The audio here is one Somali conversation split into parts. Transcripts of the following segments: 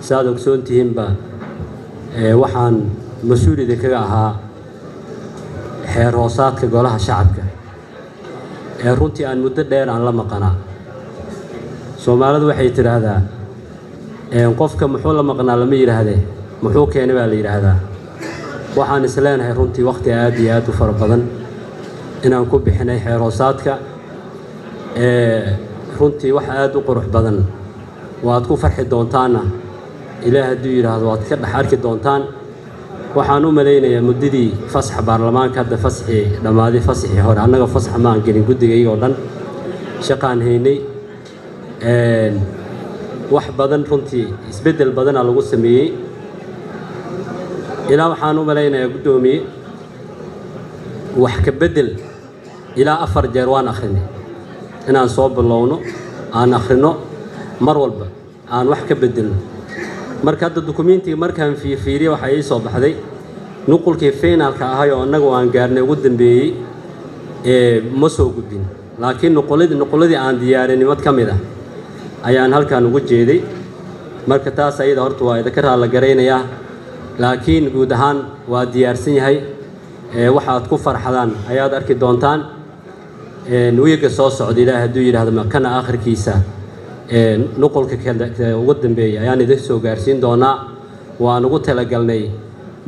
Saad ogsoon tihiinba, waxaan mas-uul idinkaga ahaa xeer hoosaadka golaha shacabka ee runtii aan muddo dheer aan la maqanaa. Soomaalidu waxay tidhaahdaa, qofka muxuu la maqnaa lama yidhaahdee, muxuu keenay baa la yidhaahdaa. Waxaan is leenahay runtii wakhti aad iyo aad u fara badan inaan ku bixinay xeer hoosaadka. Runtii wax aad u qurux badan waad ku farxi doontaanna, Ilaah hadduu yidhaahdo, waad ka dhex arki doontaan. Waxaan u malaynayaa muddadii fasaxa baarlamaanka, hadda fasaxii dhammaaday, fasaxii hore annaga fasax maan gelin, guddiga oo dhan shaqaan haynay. Wax badan runtii isbeddel badana lagu sameeyey. Ilaa waxaan u malaynayaa, guddoomiye, wax ka beddel ilaa 4 jeer waan akhrinay. Inaan soo bilowno, aan akhrino, mar walba aan wax ka beddelno. Marka hadda dukumentiga markaan fiirfiiriye, waxaa ii soo baxday nuqulkii finalka ahay oo annagu aan gaarnay ugu dambeeyey ee ma soo gudbin, laakiin nuquladii aan diyaarinay mid ka mid ah ayaan halkan ugu jeeday. Marka taas ayada horta waa idinka raalla garaynayaa, laakiin guud ahaan waa diyaarsan yahay. Waxaad ku farxadaan ayaad arki doontaan wiiga soo socda, Ilaah hadduu yidhaahdo. Kana aakhirkiisa nuqulka ugu dambeeyay ayaan idin soo gaarsiin doonaa. Waan ugu talagalnay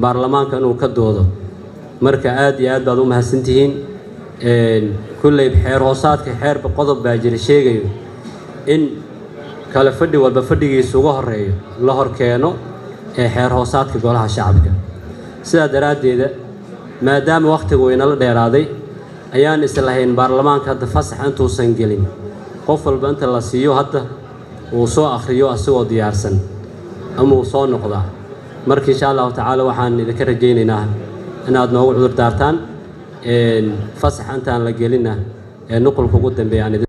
baarlamaanka inuu ka doodo. Marka aad iyo aad baad u mahadsantihiin. Kulley xeer hoosaadka xeerba qodob baa jira sheegayo in kale fadhi walba fadhigiisa uga horeeyo la hor keeno ee xeer hoosaadka golaha shacabka. Sidaa daraaddeeda, maadaama wakhtigu inala dheeraaday, ayaan islahayn baarlamaanka hadda fasax intuusan gelin qof walba inta la siiyo hadda uu soo akhriyo asagoo diyaarsan ama uu soo noqdaa. Marka insha Allahu tacaala waxaan idinka rajaynaynaa inaad noogu cudur daartaan, fasax intaan la gelinna ee nuqulka ugu dambeeya aan idin